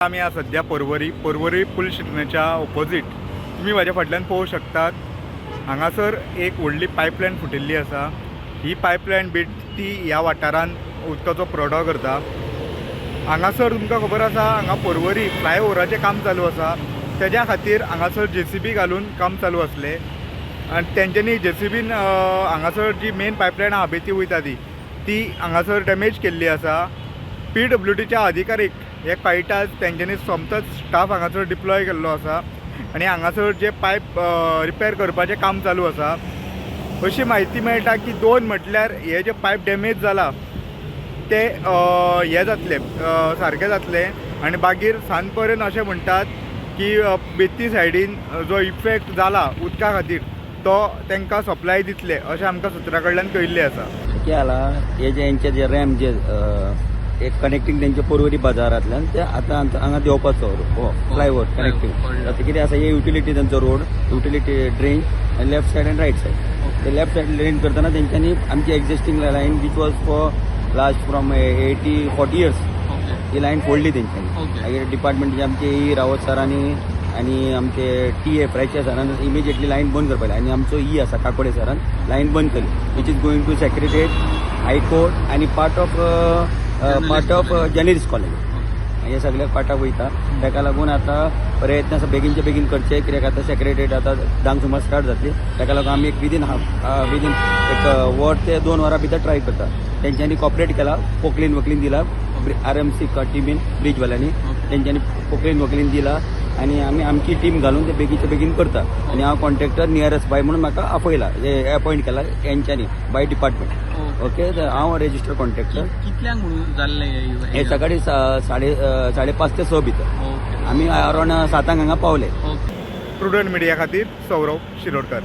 आमी आसा सद्या पर्वरी पर्वरी पुलीस स्टेशनाच्या ओपोजीट. तुमी म्हाज्या फाटल्यान पळोवंक शकतात, हांगासर एक व्हडली पायपलायन फुटिल्ली आसा. ही पायपलायन बेठी ह्या वाठारान उदकाचो पुरवठो करता. हांगासर तुमकां खबर आसा, हांगा पर्वरी फ्लायओवराचें काम चालू आसा. तेज्या खातीर हांगासर जेसीबी घालून काम चालू आसलें आनी तेंच्यांनी जेसीबीन हांगासर जी मेन पायपलायन आहा बेती वयता ती ती हांगासर डॅमेज केल्ली आसा. पीडब्ल्यूडीच्या अधिकारीक हे कळटाच तेंच्यांनी सोमतोच स्टाफ हांगासर डिप्लॉय केल्लो आसा आनी हांगासर जे पायप रिपेर करपाचें काम चालू आसा. अशी म्हायती मेळटा की 2 म्हटल्यार हे जे पायप डॅमेज जाला ते हे जातले, सारके जातले आनी मागीर सांज पर्यंत अशें म्हणटात की बेती सायडीन जो इफेक्ट जाला उदका खातीर तो तांकां सप्लाय दितले, अशें आमकां सुत्रा कडल्यान कळिल्लें आसा. कितें जाला, हे जे हेंचे जे रॅम जे एक कनेक्टींग तेंचे पर्वरी बाजारांतल्यान ते आतां हांगा देंवपाचो हो फ्लायओवर कनेक्टींग. आतां कितें आसा, हे युटिलिटी तेंचो road, utility drain, left side आनी रायट सायड. ते लेफ्ट सायड ड्रेन करतना तेंच्यांनी आमची existing line, which was for last from 80 40 years, he line फोडली तेंच्यांनी. मागीर डिपार्टमेंट आमचे ई रावत सरांनी आनी आमचे टी ए फ्रेचे सरान इमिजिएटली लायन बंद करपाक लायली आनी आमचो ई आसा काकोडे सरान लायन बंद केली, which is going to Secretariat, High Court आनी part of journalist college. हे सगळे पार्टाक वयता. ताका लागून आतां प्रयत्न आसा बेगीनचे बेगीन करचे, कित्याक आतां सेक्रेटरीट आतां 10क सुमार स्टार्ट जातली. ताका लागून आमी एक विदीन हाफ विदीन एक वर ते 2 वरां भितर ट्राय करता. तेंच्यांनी कॉपरेट केला, पोकलीन वकलीन दिला. आरएमसी टिमीन, ब्रिजवाल्यांनी तेंच्यांनी पोकलीन वकलीन दिला आनी आमी आमची टीम घालून ते बेगीनचे बेगीन करता. आनी हांव कॉन्ट्रॅक्टर नियरेस्ट बाय म्हणून म्हाका आपयला, अपॉयंट केला हेंच्यांनी बाय डिपार्टमेंट. ओके, तर हांव रेजिस्टर्ड कॉन्ट्रॅक्टर. कितल्यांक म्हणून जाल्लें हे? हे सकाळी 5:30 ते 6 भितर. आमी अरावंड 7 हांगा पावले. प्रुडंट मिडिया खातीर सौरव शिरोडकर.